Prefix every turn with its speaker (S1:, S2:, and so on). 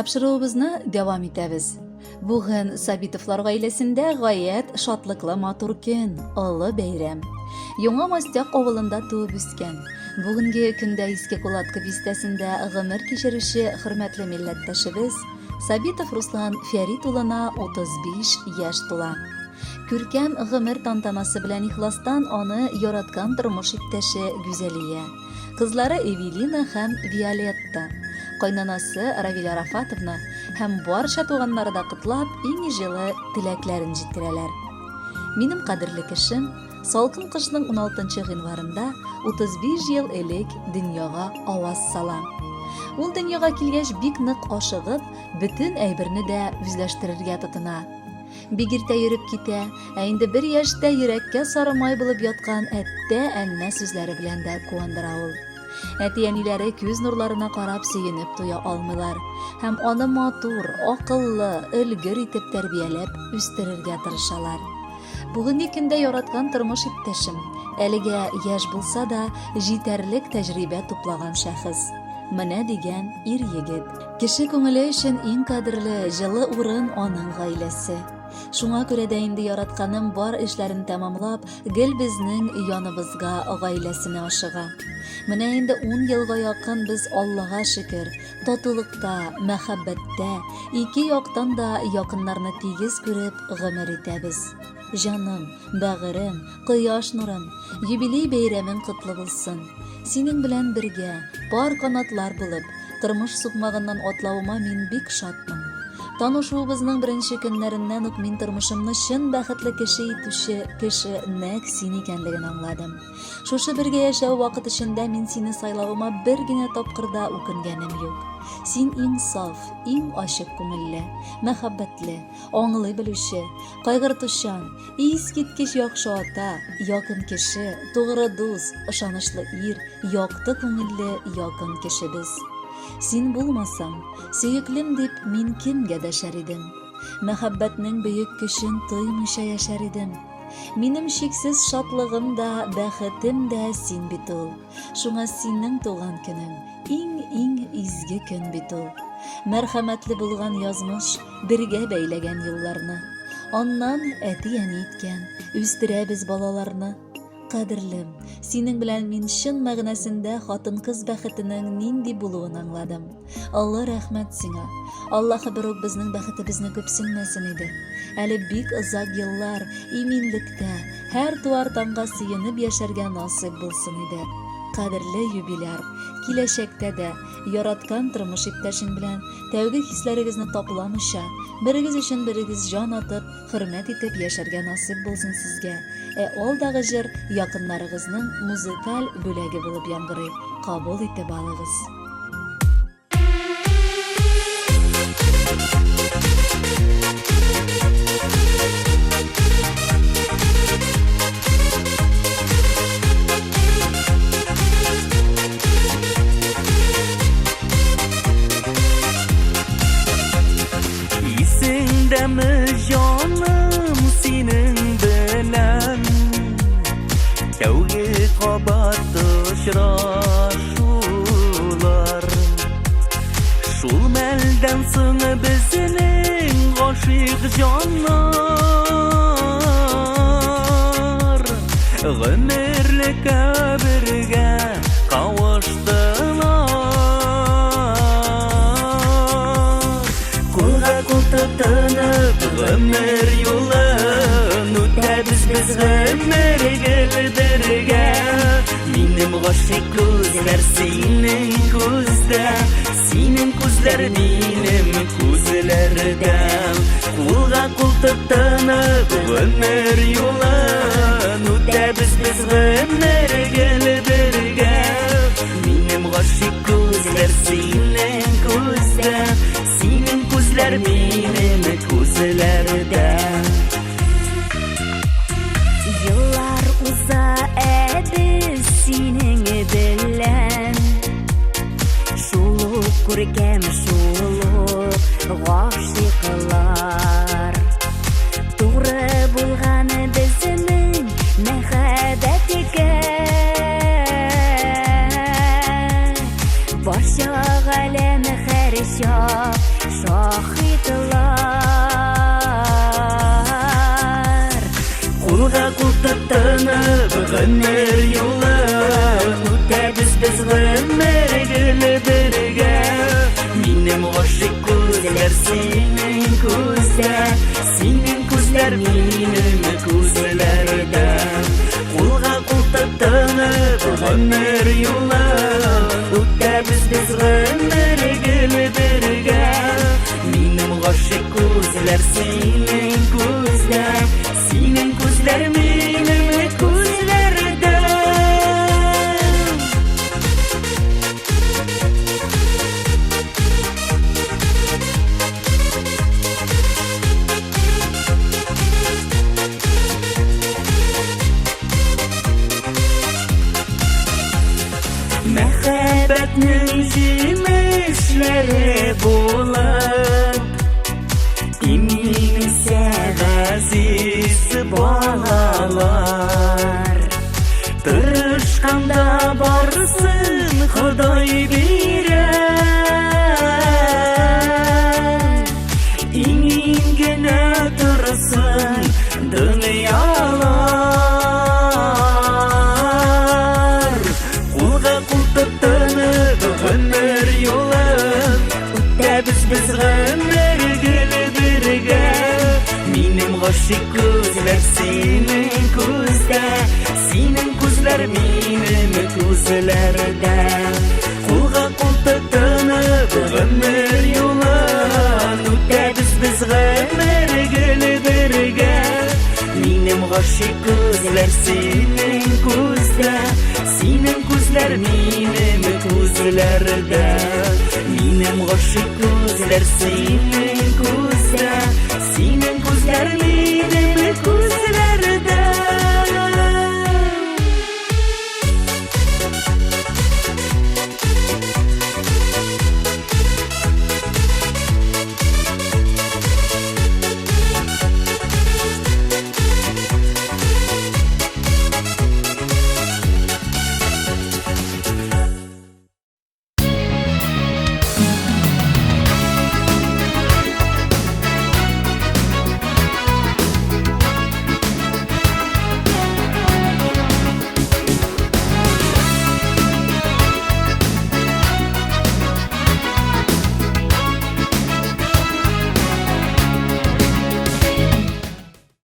S1: Тапшыруыбызны дәвам итәбез. Бүген Сабитовлар гаиләсендә гаять шатлыклы матур көн, олы бәйрәм. Яңа Мостяк авылында туып үскән, бүгенге көндә Иске Кулатка бистәсендә гомер кичерүче хөрмәтле милләттәшебез Сабитов Руслан Фәрит улына 35 яшь тула. Күркәм гомер тантанасы белән ихластан аны яраткан тормыш иптәше Гүзәлия, кызлары Эвелина һәм Виолетта, кайнанасы Равилә Рафатовна һәм барча туганнары да котлап, иң җылы теләкләрен җиткерәләр. Минем кадерле кешем, салкын кышның уналтынчы гыйнварында 35 ел элек дөньяга аваз сала. Ул дөньяга килгәч бик нык ашыгып, бөтен әйберне дә үзләштерергә тотына. Бик иртә йөреп китә, ә инде бер яшьтә йөрәккә сары май булып яткан әттә-әннә сүзләре белән дә куандыра ул. Әти-әниләре күз нурларына карап сөенеп туя алмыйлар һәм аны матур, акыллы, өлгер итеп тәрбияләп үстерергә тырышалар. Бүгенге көндә яраткан тормыш иптәшем, әлегә яшь булса да, җитәрлек тәҗрибә туплаган шәхес. Менә дигән ир-егет. Кеше күңеле өчен иң кадерле, җылы урын аның гаиләсе. Шуңа күрә дә инде яратканым бар эшләрен тәмамлап, гел безнең яныбызга, гаиләсенә ашыга. Менә инде ун елга якын без Аллага шөкер, татулыкта, мәхәббәттә, ике яктан да якыннарны тигез күреп гомер итәбез. Җаным, бәгырем, кояш нурым, юбилей бәйрәмең котлы булсын. Синең белән бергә, пар канатлар булып, тормыш сукмагыннан атлавыма мин бик шатмын. Танышуыбызның беренче көннәреннән үк мин тормышымны чын бәхетле кеше итүче кеше нәкъ син икәнлеген аңладым. Шушы бергә яшәү вакыт эчендә мин сине сайлавыма бер генә тапкыр да үкенгәнем юк. Син иң саф, иң ачык күңелле, мәхәббәтле, аңлый белүче, кайгыртучан, искиткеч яхшы ата, якын кеше, тугры дус, ышанычлы ир, якты күңелле якын кешебез. Син булмасаң, сөеклем дип мин кемгә дәшәр идем? Мәхәббәтнең бөек көчен тоймыйча яшәр идем. Минем чиксез шатлыгым да, бәхетем дә син бит ул. Шуңа синең туган көнең, иң-иң изге көн бит ул. Мәрхәмәтле булган язмыш бергә бәйләгән юлларны. Аннан әти-әни иткән, үстерәбез балаларны. Кадерлем, синең белән мин чын мәгънәсендә хатын-кыз бәхетенең нинди булуын аңладым. Олы рәхмәт сиңа. Аллаһы берүк безнең бәхетебезне күпсенмәсен иде. Әле бик озак еллар иминлектә, һәр туар таңга сөенеп яшәргә насыйп булсын иде. Кадерле юбиляр, киләчәктә дә яраткан тормыш иптәшең белән тәүге хисләрегезне тапламыйча, берегез өчен берегез җан атып, Хөрмәт итеп яшәргә насыйп булсын сезгә. Ә алдагы җыр якыннарыгызның музыкаль бүләге булып яңгырый, кабул итеп алыгыз.
S2: Исеңдәме җаным синең белән Тәүге кабат очрашулар Шул мәлдән соң безнең гашыйк җаннар Гомерлеккә бергә кавыштылар. Кулга кул тотынып, гомер юлын үтәбез без гомер гел бергә. Минем гашыйк күзләр синең күздә, синең күзләр минем күзләрдә. Кулга кул тотынып, гомер юлын үтәбез без гомер гел бергә. Минем гашыйк күзләр синең күздә, синең күзләр минем күзләрдә.
S3: Еллар уза, ә без синең белән Шул ук күркәм, шул ук гашыйклар. Туры булган безнең мәхәббәткә. Барча галәм һәрчак.
S2: кул тотынып гомер юлын үтәбез без гомер гел бергә. Минем гашыйк күзләр синең күздә, синең күзләр минем күзләрдә. Кулга кул тотынып гомер юлын үтәбез без гомер гел бергә. Минем гашыйк күзләр синең күздә, синең күзләр минем күзләрдә. Мәхәббәтнең җимешләре булып, имин үсә газиз балалар. Тырышканда барысын Ходай бирә. Иң генә торсын дөньялар. Кулга кул тотынып гомер юлын үтәбез без гомер гел бергә. Минем гашыйк күзләр синең күздә, синең күзләр минем күзләрдә. Кулга кул тотынып гомер юлын үтәбез без гомер гел бергә. Минем гашыйк күзләр синең күздә, синең күзләр минем күзләрдә. Минем гашыйк күзләр синең күздә, синең күзләр минем күзләрдә.